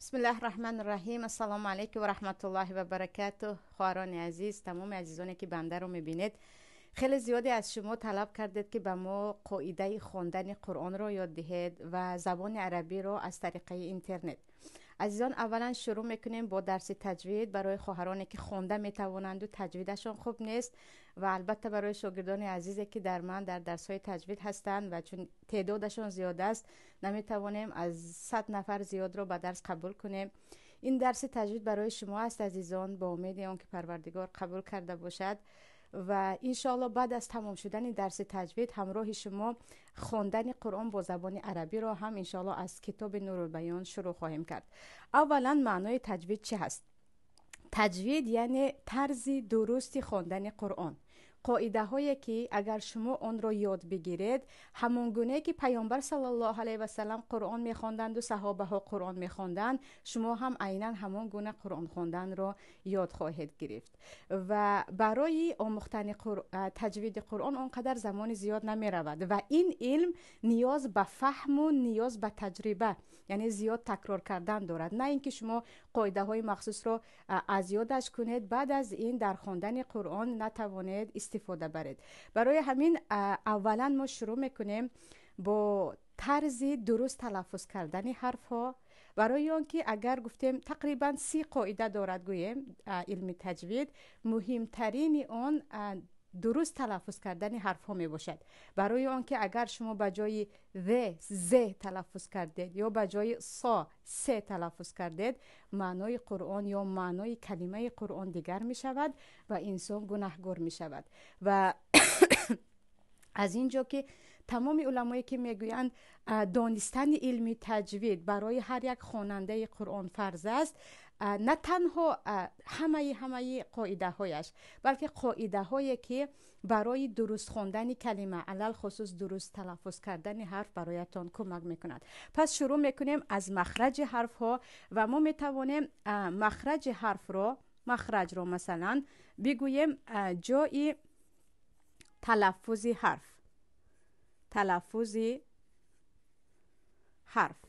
Бисмиллаҳи раҳмани раҳим. Ассалому алайкум ва раҳматуллоҳи ва баракатуҳ. Хоҳарони азиз, тамоми азизоне ки бандаро мебинед, хеле зиёде аз шумо талаб кардед, ки ба мо қоидаи хондани Қуръонро ёд диҳед ва забони арабиро аз тариқаи интернет. Азизон, аввалан шурӯъ мекунем бо дарси таҷвид барои хоҳароне, ки хонда метавонанду таҷвидашон хуб нест, ва албатта барои шогирдони азизе, ки дар ман дар дарсҳои таҷвид ҳастанд ва чун теъдодашон зиёд аст, наметавонем аз 100 нафар зиёдро ба дарс қабул кунем. Ин дарси таҷвид барои шумо аст, азизон, бо умеди он ки Парвардигор қабул карда бошад. Ва иншоалло баъд аз тамом шудани дарси таҷвид ҳамроҳи шумо хондани Қуръон бо забони арабиро ҳам иншоалло аз китоби Нурулбаён шурӯъ хоҳем кард. Аввалан, маънои таҷвид чӣ ҳаст? Таҷвид яъне тарзи дурусти хондани Қуръон, қоидаҳое ки агар шумо онро ёд бигиред, ҳамон гунае ки Паёмбар саллаллоҳу алайҳи васалам Қуръон мехонданду саҳобаҳо Қуръон мехонданд, шумо ҳам айнан ҳамон гуна Қуръон хонданро ёд хоҳед гирифт. Ва барои омӯхтани таҷвиди Қуръон он қадар замони зиёд намеравад ва ин илм ниёз ба фаҳму ниёз ба таҷриба, яъне зиёд такрор кардан дорад, на ин ки шумо қоидаҳои махсусро аз ёдаш кунед, баъд аз ин дар хондани Қуръон натавонед истифода баред. Барои ҳамин аввалан мо шурӯъ мекунем бо тарзи дуруст талаффуз кардани ҳарфҳо, барои он ки агар гуфтем, тақрибан 30 қоида дорад, гӯем, илми таҷвид, муҳимтарини он дуруст талаффуз кардани ҳарфҳо мебошад. Барои он ки агар шумо ба ҷои в з талаффуз кардед ё ба ҷои со се талаффуз кардед, маънои Қуръон ё маънои калимаи Қуръон дигар мешавад ва инсон гунаҳгор мешавад. Ва аз ин ҷо ки тамоми уламое ки мегӯянд, донистани илми таҷвид барои ҳар як хонандаи Қуръон фарз аст, на танҳо ҳамаи қоидаҳояш, балки қоидаҳое ки барои дуруст хондани калима, алалхусус дуруст талаффуз кардани ҳарф бароятон кӯмак мекунад. Пас шурӯъ мекунем аз махраҷи ҳарфҳо ва мо метавонем махраҷи ҳарфро, махраҷро масалан бигӯем ҷои талаффузи ҳарф, талаффузи ҳарф.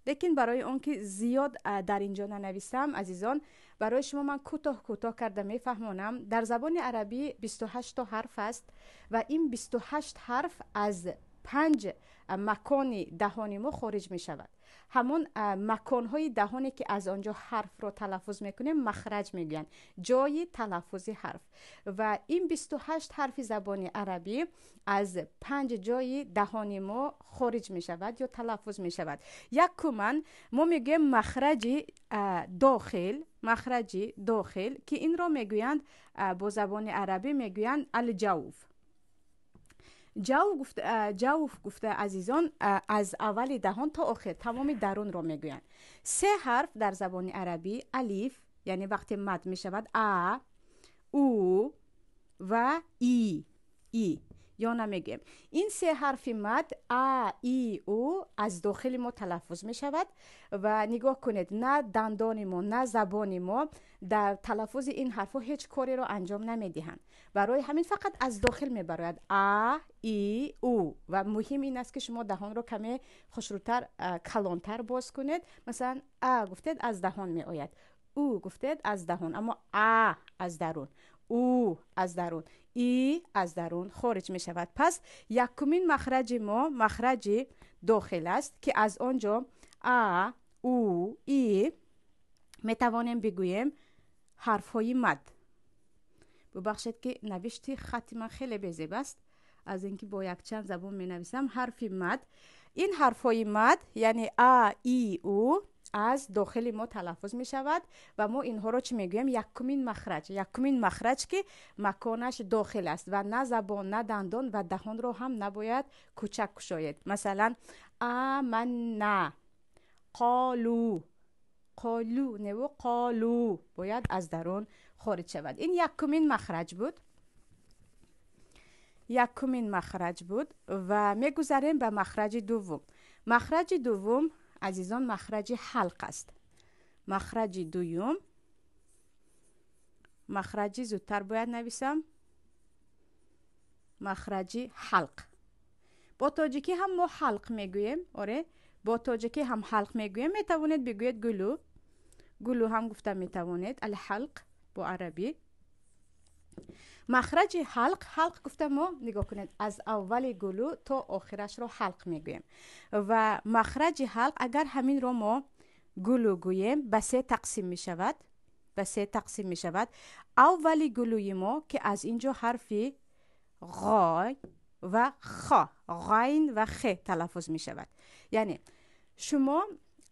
Лекин барои он ки зиёд дар ин ҷо нанависам, азизон, барои шумо ман кӯтоҳ кӯтоҳ карда мефаҳмонам. Дар забони арабӣ 28 то ҳарф аст ва ин 28 ҳарф аз панҷ макони даҳони мо хориҷ мешавад. Ҳамон маконҳои даҳоне ки аз он ҷо ҳарфро талаффуз мекунем, махраҷ мегӯянд, ҷои талаффузи ҳарф. Ва ин 28 ҳарфи забони арабӣ аз панҷ ҷои даҳони мо хориҷ мешавад ё талаффуз мешавад. Якуман мо мегӯем махраҷи дохил, махраҷи дохил, ки инро мегӯянд, бо забони арабӣ мегӯянд алҷавф. Ҷавф гуфта, азизон, аз аввали даҳон то охир тамоми дарунро мегӯянд. Се ҳарф дар забони арабӣ: алиф, яъне вақте мад мешавад, а, у ва и, и ё намегӯем. Ин се ҳарфи мад, а, и, у, аз дохили мо талаффуз мешавад. Ва нигоҳ кунед, на дандони мо, на забони мо дар талаффузи ин ҳарфҳо ҳеҷ кореро анҷом намедиҳанд. Барои ҳамин фақат аз дохил мебарояд: а, и, у. Ва муҳим ин аст, ки шумо даҳонро каме хушрӯтар, калонтар боз кунед. Масалан, а гуфтед, аз даҳон меояд, у гуфтед, аз даҳон, аммо а аз дарун, у аз дарун, и аз дарун хориҷ мешавад. Пас якумин махраҷи мо махраҷи дохил аст, ки аз он ҷо а, у, и метавонем бигӯем ҳарфҳои мад. Бубахшед, ки навишти хати ман хеле безеб аст, аз ин ки бо якчанд забон менависам. Ҳарфи мад, ин ҳарфҳои мад, яъне а, и, у, аз дохили мо талаффуз мешавад ва мо инҳоро чӣ мегӯем? Якумин махраҷ, якумин махраҷ, ки маконаш дохил аст ва на забон, на дандон ва даҳонро ҳам набояд кӯчак кушоед. Масалан, аманна, қолу, қолу неву қолу, бояд аз дарун хориҷ шавад. Ин якумин махраҷ буд, якумин махраҷ буд. Ва мегузарем ба махраҷи дуввум. Махраҷи дуввум, азизон, махраҷи ҳалқ аст. Махраҷи дуюм, махраҷи, зудтар бояд нависам, махраҷи ҳалқ. Бо тоҷикӣ ҳам мо ҳалқ мегӯем, оре, бо тоҷикӣ ҳам ҳалқ мегӯем, метавонед бигӯед гулӯ. гулу ҳам гуфта метавонед, алҳалқ бо арабӣ. Махраҷи ҳалқ, ҳалқ гуфта мо нигоҳ кунед, аз аввали гулу то охирашро ҳалқ мегӯем. Ва махраҷи ҳалқ, агар ҳаминро мо гулу гӯем, ба се тақсим мешавад, ба се тақсим мешавад. Аввали гулӯи мо, ки аз ин ҷо ҳарфи ғой ва хо, ғайн ва хе талаффуз мешавад. Яъне шумо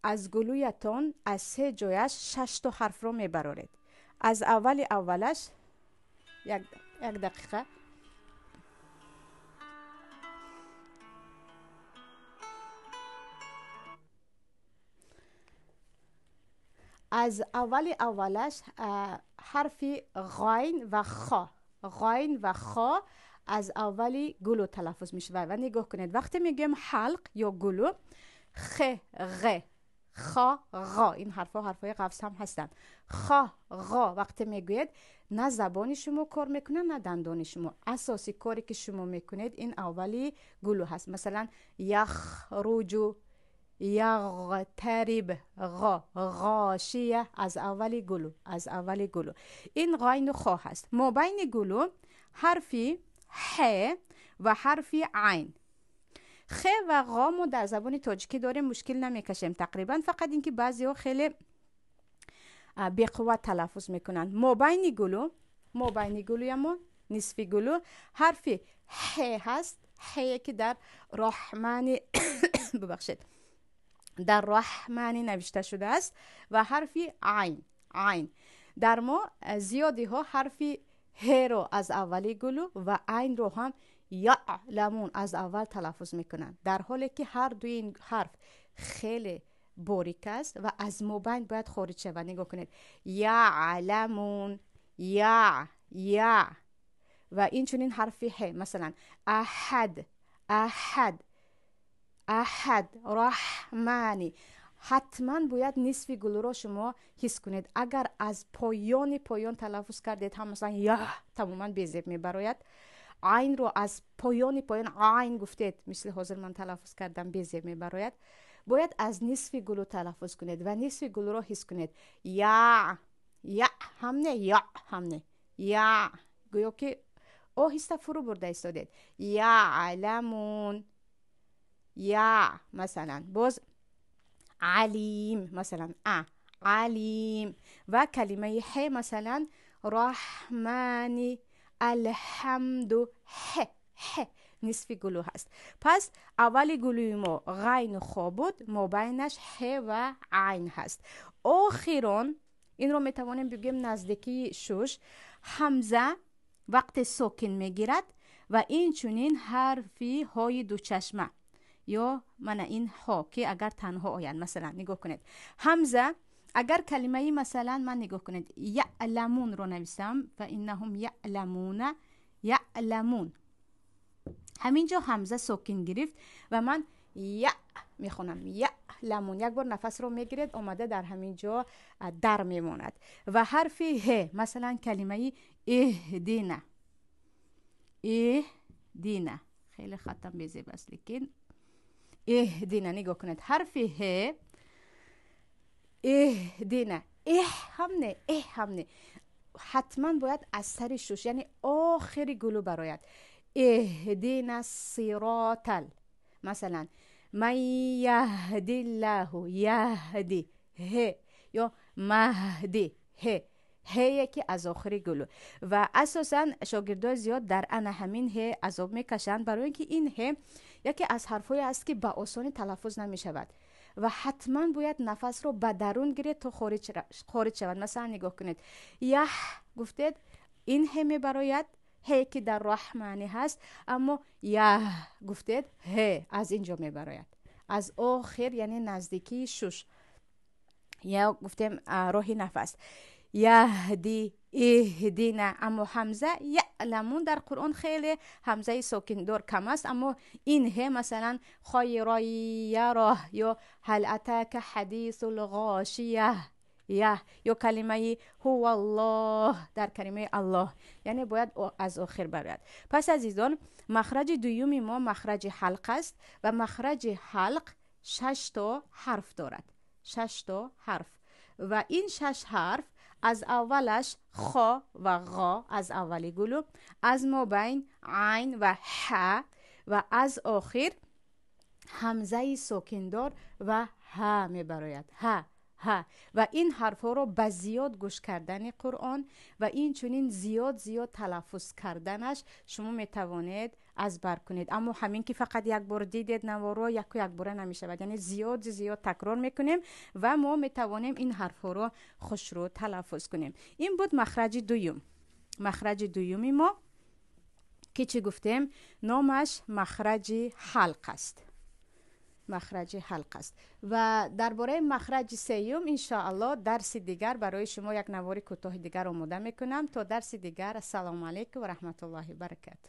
аз гулӯятон аз се ҷояш шашто ҳарфро мебароред. Аз аввали аввалаш як дақиқа. Аз аввали аввалаш ҳарфи ғайн ва хо, ғайн ва хо аз аввали гулу талаффуз мешавад. Ва нигоҳ кунед, вақте мегӯем ҳалқ ё гулу, хе, ғе, хо, ғо, ин ҳарфҳо ҳарфҳои ғафз ҳам ҳастанд. Хо, ғо вақте мегӯед, на забони шумо кор мекунад, на дандони шумо. Асоси коре ки шумо мекунед ин аввали гулу ҳаст. Масалан, яхруҷу, яғтариб, ғо, ғошия аз аввали гулу, аз аввали гулу. Ин ғайну хо ҳаст. Мобайни гулу ҳарфи ҳ ва ҳарфи айн. Хе ва ғо мо дар забони тоҷикӣ дорем, мушкил намекашем тақрибан, фақат ин ки баъзеҳо хеле беқувват талаффуз мекунанд. Мобайни гулу, мобайни гулуямо, нисфи гулу ҳарфи ҳ ҳаст, ҳе ки дар роҳмани бубахшед, дар роҳмани навишта шудааст, ва ҳарфи айн, айн. Дар мо зиёдиҳо ҳарфи ҳеро аз аввали гулу ва айнро ҳам яъламун аз аввал талаффуз мекунанд, дар ҳоле ки ҳар дуи ин ҳарф хеле борик аст ва аз мобайн бояд хориҷ шавад. Нигоҳ кунед, яъламун, я, я, ва инчунин ҳарфи ҳ, масалан аҳад, аҳад, аҳад, раҳмани. Ҳатман бояд нисфи гулуро шумо ҳис кунед. Агар аз поёни поён талаффуз кардед ҳам, масалан я, тамоман безеб мебарояд. Айнро аз поёни поён айн гуфтед, мисли ҳозир ман талаффуз кардам, безеб мебарояд. Бояд аз нисфи гулу талаффуз кунед ва нисфи гулуро ҳис кунед. Я, я ҳам не, я ҳам не, я, гӯё ки оҳиста фурӯ бурда истодед. Яъламун, я, масалан, боз алим, масалан а, алим, ва калимаи ҳ, масалан раҳмани, алҳамду, ҳ, ҳ, нисфи гулу ҳаст. Пас аввали гулӯи мо ғайну хо буд, мобайнаш ҳ ва айн ҳаст. Охирон инро метавонем бигӯем наздикии шуш, ҳамза вақте сокин мегирад ва инчунин ҳарфи ҳои дучашма ё мана ин ҳо, ки агар танҳо ояд. Масалан нигоҳ кунед, ҳамза агар калимаи, масалан ман нигоҳ кунед, яъламунро нависам, фа иннаҳум яъламуна, яъламун, ҳамин ҷо ҳамза сокин гирифт ва ман я мехонам, яъламун. Як бор нафасро мегиред, омада дар ҳамин ҷо дар мемонад. Ва ҳарфи ҳ, масалан калимаи иҳдина, иҳдина, хеле хаттам безеб аст, лекин иҳдина, нигоҳ кунед, ҳарфи ҳ, иҳдина, эҳ ҳам не, эҳ ҳам не, ҳатман бояд аз сари шуш, яъне охири гулу барояд. Иҳдина сиротал, масалан ман яҳдиллаҳу, яҳди, ҳ, ё маҳди, ҳ, ҳее ки аз охири гулу. Ва асосан шогирдои зиёд дар ана ҳамин ҳ азоб мекашанд, барои ин ки ин ҳ яке аз ҳарфҳое аст ки ба осонӣ талаффуз намешавад ва ҳатман бояд нафасро ба дарун гиред то хориҷ шавад. Масалан нигоҳ кунед, яҳ гуфтед, ин ҳ мебарояд, ҳе ки дар раҳмани ҳаст, аммо яҳ гуфтед, ҳ аз ин ҷо мебарояд, аз охир, яъне наздикии шуш, ё гуфтем роҳи нафас. Яҳди, иҳдина. Аммо ҳамза яъламун дар Қуръон хеле ҳамзаи сокиндор кам аст, аммо ин ҳ, масалан хайра яроҳ, ё ҳал атака ҳадисул ғошия, я, ё калимаи ҳуваллоҳ дар калимаи аллоҳ, яъне бояд аз охир барояд. Пас азизон, махраҷи дуюми мо махраҷи ҳалқ аст ва махраҷи ҳалқ 6 то ҳарф дорад, 6 то ҳарф. Ва ин шаш ҳарф аз аввалаш хо ва ғо аз аввали гулӯ, аз мобайн айн ва ҳа ва аз охир ҳамзаи сокиндор ва ҳа мебарояд. Ҳа, ҳа. Ва ин ҳарфҳоро ба зиёд гӯш кардани Қуръон ва инчунин зиёд зиёд талаффуз карданаш шумо метавонед аз бар кунед. Аммо ҳамин ки фақат як бор дидед наворо, яку якбора намешавад, яъне зиёд зиёд такрор мекунем ва мо метавонем ин ҳарфҳоро хушрӯ талаффуз кунем. Ин буд махраҷи дуюм. Махраҷи дуюми мо ки чӣ гуфтем? Номаш махраҷи ҳалқ аст, махраҷи ҳалқ аст. Ва дар бораи махраҷи сеюм, иншоаллоҳ, дарси дигар барои шумо як навори кӯтоҳи дигар омода мекунам. То дарси дигар, ассалому алайкум ва раҳматуллоҳи баракату.